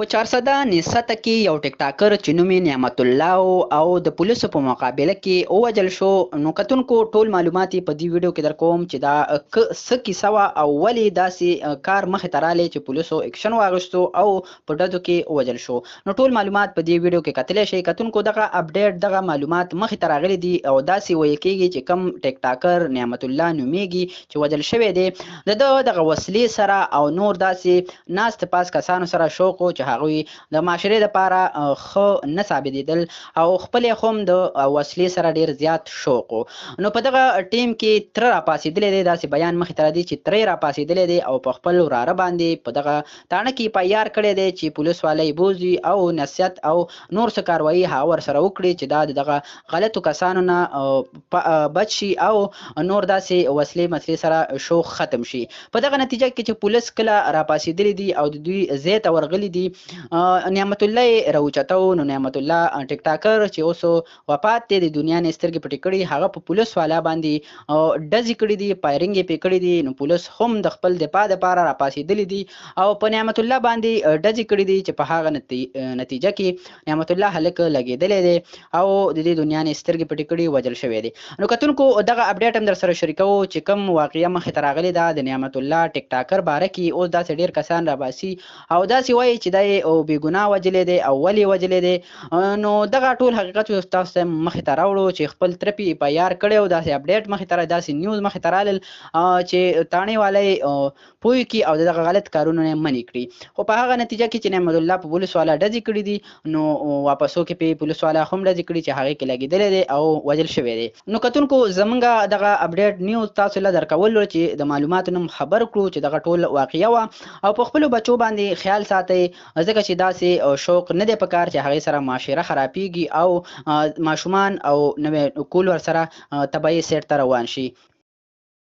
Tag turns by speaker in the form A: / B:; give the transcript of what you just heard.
A: په چارسده نسته کې یو ټیک ټاکر چې نوم یې نعمت الله او د پولیسو په مقابله کې ووژل شو. نو کتونکو، ټول معلومات یې په دې ویډیو کې درکوم چې دا څه کیسه وه او ولې داسې کار مخې ته راغلی چې پولیسو اکشن واغستو او په ډزو کې ووژل شو. نو ټول معلومات په دې ویډیو کې کتلی شئ. کتونکو، دغه اپډیټ، دغه معلومات مخې ته راغلي دي او داسې ویل کیږي چې کم ټیک ټاکر نعمت الله نومیږي چې وژل شوی دی، د ده دغه وسلې سره او نور داسې ناست پاس کسانو سره شوق و چې هغوی د معاشرې لپاره ښه نه ثابتېدل او خپل هم د وسلې سره ډیر زیات شوق و. نو په دغه ټیم کې تره راپاڅېدلی دی، داسې بیان مخې ته راځي چې تره یې راپاڅېدلی دی او په خپل وراره باندې په دغه تاڼه کې اف آی آر کړی دی چې پولیس والا یې بوځي او نصیحت او نور څه کاروایی هغه ورسره وکړي چې دا د دغه غلطو کسانو نه بچ شي او نور داسې وسلې مسلې سره شوق ختم شي. په دغه نتیجه کې چې پولیس کله راپاڅېدلي دي او د دوی ځای ته ورغلي دي، نعمت الله یې راوچتو. نو نعمت الله ټیک ټاکر چې اوس وفات دی، د دنیا نه سترګې پټې کړي، هغه په پولیس والا باندې ډزې کړې دي، فایرنګ یې پرې کړي دي. نو پولیس هم د خپل دفاع دپاره راپاڅېدلي دي او په نعمت الله باندې ډزې کړې دي چې په هغه نتیجه کې نعمت الله هلک لګېدلی دی او د دې دنیا نه سترګې پټې کړي، وژل شوی دی. نو کتونکو، دغه اپډیټ هم در سره شریکوو چې کوم واقعه مخې ته راغلې ده د نعمت الله ټیک ټاکر باره کې. اوس داسې ډېر کسان راباسي او داسې وایي چې دا یې بې ګناه وژلی دی او ولې وژلی دی. نو دغه ټول حقیقت تاسو ته مخې ته راوړو چې خپل تره پې اف آی آر کړی او داسې اپډیټ مخې ته، داسې نیوز مخې ته رالل چې تاڼې والا یې پوه کړي او دغه غلط کارونه یې منع کړي. خو په هغه نتیجه کې چې نعمت الله په پولیس والا ډزې کړي دي، نو واپسو کې پې پولیس والا هم ډزې کړي چې هغې کې لګېدلی دی او وژل شوی دی. نو کتونکو، زمونږ دغه اپډیټ نیوز تاسو له درکولو چې د معلوماتو نوم خبر کړو چې دغه ټول واقعه وه او په خپلو بچو باندې خیال ساتئ، ځکه چې داسې شوق نه دی پکار چې هغې سره معاشره خرابیږي او ماشومان او نوی کول ورسره تباهي سیټ ته روان شي.